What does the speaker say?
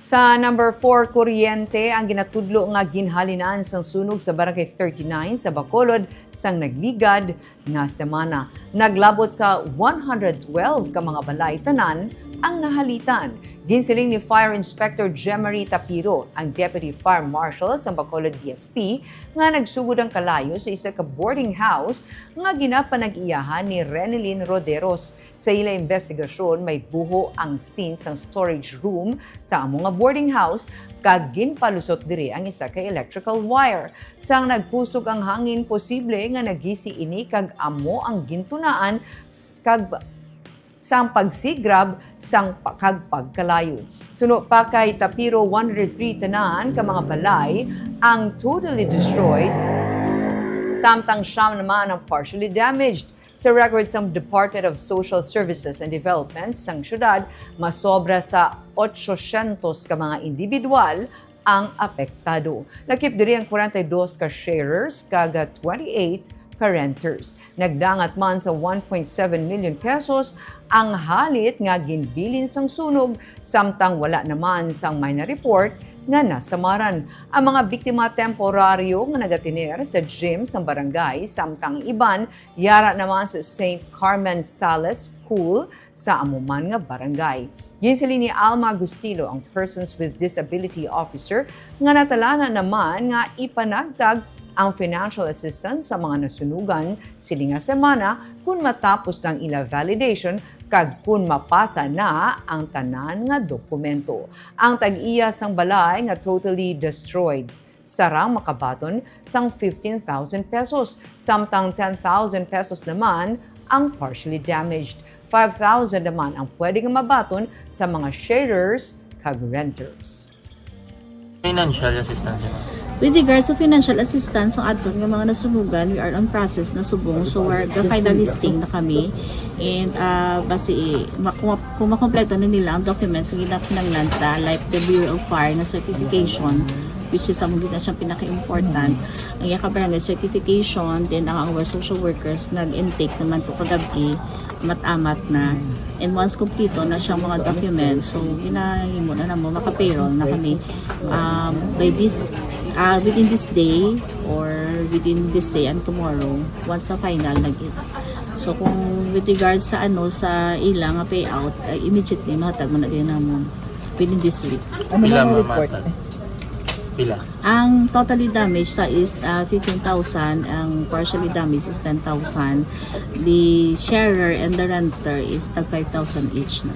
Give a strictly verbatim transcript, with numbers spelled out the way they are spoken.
Sa number four, kuryente ang ginatudlo nga ginhalinan sang sunog sa Barangay thirty-nine sa Bacolod sang nagligad nga semana. Naglabot sa one hundred twelve ka mga balay tanan ang nahalitan. Ginsiling ni Fire Inspector Jemery Tapiro, ang Deputy Fire Marshal sa Bacolod D F P, nga nagsugod ang kalayo sa isa ka boarding house nga ginapanag-iyahan ni Renelyn Roderos. Sa ila investigasyon, may buho ang scene sang storage room sa amo nga boarding house, kag ginpalusot diri ang isa ka electrical wire. Sang nagkusog ang hangin, posible nga nagisi ini kag amo ang gintunaan s-, kag sang pagsigrab sang pa-, kag pagkalayo. Suno pa kay Tapiro, one hundred three tanan ka mga balay ang totally destroyed, samtang siyam naman ang partially damaged. Sa record sang Department of Social Services and Development sang siyudad, masobra sa otsosyentos ka mga individual ang apektado. Lakip diri ang kwarenta y dos ka sharers kag twenty-eight ka renters. Nagdangat man sa one point seven million pesos ang halit nga ginbilin sang sunog, samtang wala naman sang may na-report nga nasamaran. Ang mga biktima temporaryo nga nagatener sa gym sang barangay, samtang ang iban yara naman sa Saint Carmen Sales School sa amo man nga barangay. Ginsiling ni Alma Agustilo, ang Persons with Disability Officer, nga natalanan naman nga ipanagtag ang financial assistance sa mga nasunugan sini nga semana kon matapos na ang ila validation kag kon mapasa na ang tanan nga dokumento. Ang tag-iya sang balay nga totally destroyed sarang makabaton sang fifteen thousand pesos, samtang ten thousand pesos naman ang partially damaged. Five thousand naman ang pwede nga mabaton sa mga sharers kag renters. Financial assistance, ma'am. With regards to financial assistance, ang aton nga mga nasunugan, we are on process na subong. So, we're the final listing na kami. And uh, basi, ma- kung, kung makompleto na nila ang documents nga ginakinahanglan ta, like the Bureau of Fire na certification, which is ang gina siyang pinaka-important. Ang iya ka barangay certification, then ang our social workers nag-intake naman to kagabi, amat-amat na. And once kompleto na siyang mga documents, so ginahimo na namo, maka-payroll na kami um, by this, uh, within this day or within this day and tomorrow, once na final na gid. So kung with regards sa ano, sa ila nga payout, uh, immediately mahatag man na gid namon within this week. Ano Pila, mga ma'am, report? ata? Pila? Ang totally damaged ta is uh, fifteen thousand, ang partially damaged is ten thousand. The sharer and the renter is tag five thousand each na.